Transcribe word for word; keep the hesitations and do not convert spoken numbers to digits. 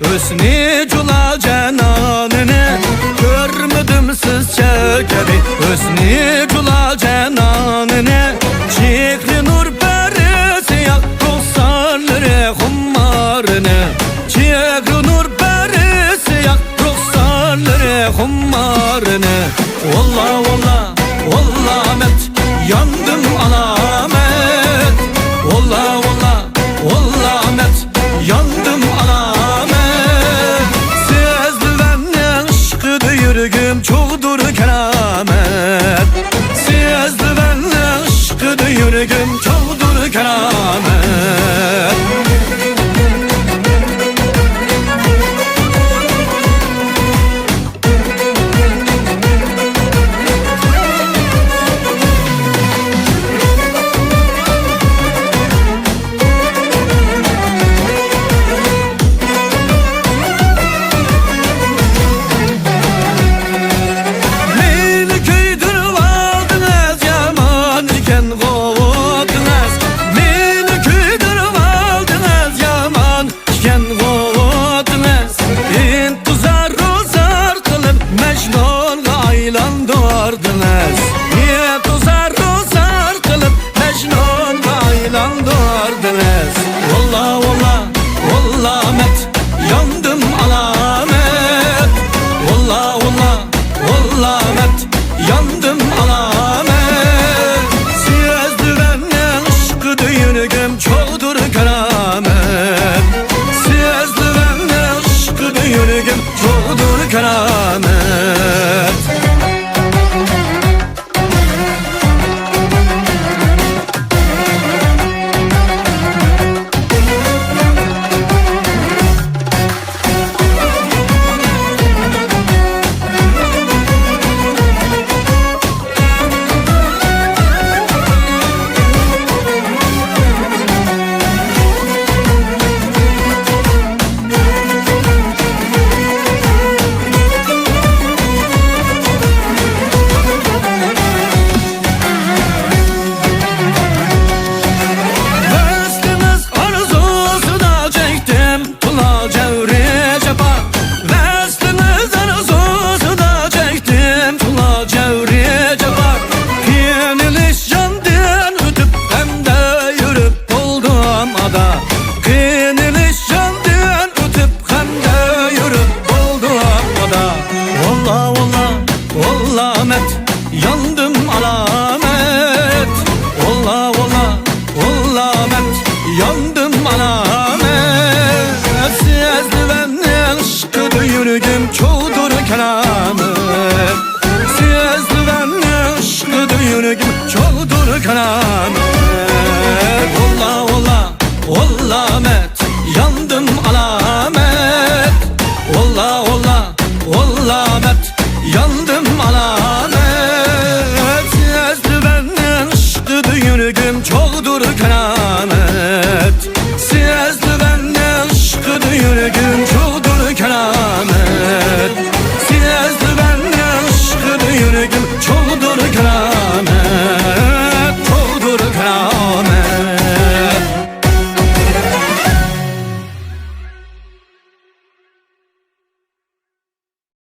ھۆسنى جۇلا جانانىنى، كۆرمىدىم سىزچە كەبى ھۆسنى جۇلا جانانىنى. چېھرى نۇر پەرىسى ياق رۇخسارلىرى خۇمارىنى، چېھرى نۇر پەرىسى ياق رۇخسارلىرى خۇمارىنى. ۋاللا، ۋاللا، ۋاللامەت، ياندىم ئالامەت. ۋاللا، ۋاللا، ۋاللامەت، ياندىم ئالامەت. سىز بىلەننىڭ ئىشقىدا يۈرىكىم چوغدۇر كارامەت. سىز بىلەننىڭ ئىشقىدا يۈرىكىم چوغدۇر كارامەت. مېنى كۆيدۈرۈۋالدىڭىز، يامان ئىكەن غۇۋۇتىڭىز. مېنى كۆيدۈرۈۋالدىڭىز، يامان ئىكەن غۇۋۇتىڭىز. ئىنتىزار روزار قىلىپ مەجنۇنغا ئايلاندۇردىڭىز. ئىنتىزار روزار قىلىپ مەجنۇنغا ئايلاندۇردىڭىز. ۋاللا، ۋاللا، ۋاللامەت، ياندىم ئالامەت. ۋاللا، ۋاللا، ۋاللامەت، ياندىم ئالامەت. سىز بىلەننىڭ ئىشقىدا يۈرىكىم چوغدۇر كارامەت. سىز بىلەننىڭ ئىشقىدا يۈرىكىم چوغدۇر كارامەت. ۋەسلىڭىز ئارزۇسىدا چەكتىم تولا جەۋرى جاپا. ۋەسلىڭىز ئارزۇسىدا چەكتىم تولا جەۋرى جاپا. قىينىلىش جاندىن ئۆتۈپ غەمدە يۈرۈپ بولدۇم ئادا. قىينىلىش جاندىن ئۆتۈپ غەمدە يۈرۈپ بولدۇم ئادا. ۋاللا، ۋاللا، ۋاللامەت، ياندىم ئالامەت. ۋاللا، ۋاللا، ۋاللامەت، ياندىم ئالامەت. سىز بىلەننىڭ ئىشقىدا يۈرىكىم چوغدۇر كارامەت. سىز بىلەننىڭ ئىشقىدا يۈرىكىم چوغدۇر كارامەت. ۋاللا، ۋاللا، ۋاللامەت، ياندىم ئالامەت. ۋاللا، ۋاللا، ۋاللامەت، ياندىم ئالامەت. سىز بىلەننىڭ ئىشقىدا يۈرىكىم چوغدۇر كارامەت. سىز بىلەننىڭ ئىشقىدا يۈرىكىم چوغدۇر كارامەت. سىز بىلەننىڭ ئىشقىدا يۈرىكىم